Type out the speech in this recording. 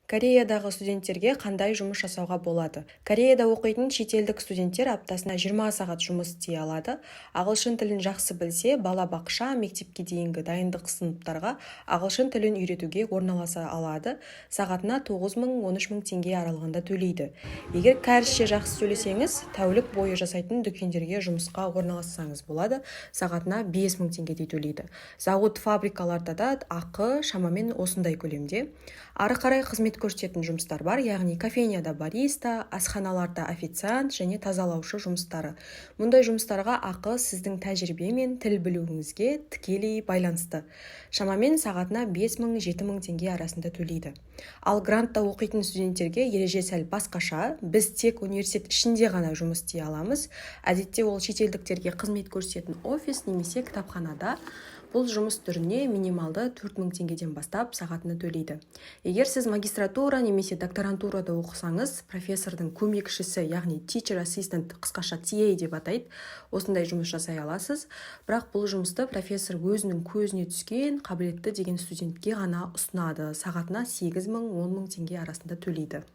Кореядағы студенттерге қандай жұмыс жасауға болады? Кореяда оқитын шетелдік студенттер аптасына 20 сағат жұмыс істей алады. Ағылшын тілін жақсы білсе, балабақша, мектепке дейінгі дайындық сыныптарға ағылшын тілін үйретуге орналаса алады. Сағатына 9 мың, 13 мың теңге аралығында төлейді. Егер кәрісше жақсы сөйлесеңіз, тәулік бойы жасайтын дүкендерге жұмысқа орналассаңыз болады. Сағатына 5 мың теңгедей төлейді. Зауыт, фабрикаларда да ақы шамамен осындай көлемде. Ары қарай қызмет көрсететін жұмыстар бар, яғни кофейняда бариста, асханаларда официант және тазалаушы жұмыстары. Мұндай жұмыстарға ақы сіздің тәжірибе мен тіл білуіңізге тікелей байланысты. Шамамен сағатына 5 мың, 7 мың теңге арасында төлейді. Ал грантта оқитын студенттерге ереже сәл басқаша. Біз тек университет ішінде ғана жұмыс істей аламыз. Әдетте ол шетелдіктерге қызмет көрсететін офис немесе кітапханада. Бұл жұмыс түріне минималды 4 мың теңгеден бастап сағатына төлейді. Егер сіз магистратура немесе докторантурада оқысаңыз, профессордың көмекшісі, яғни teacher assistant, қысқаша TA деп атайды, осындай жұмыс жасай аласыз. Бірақ бұл жұмысты профессор өзінің көзіне түскен, қабілетті деген студентке ғана ұсынады. Сағатына 8 мың, 10 мың теңге арасында төлейді.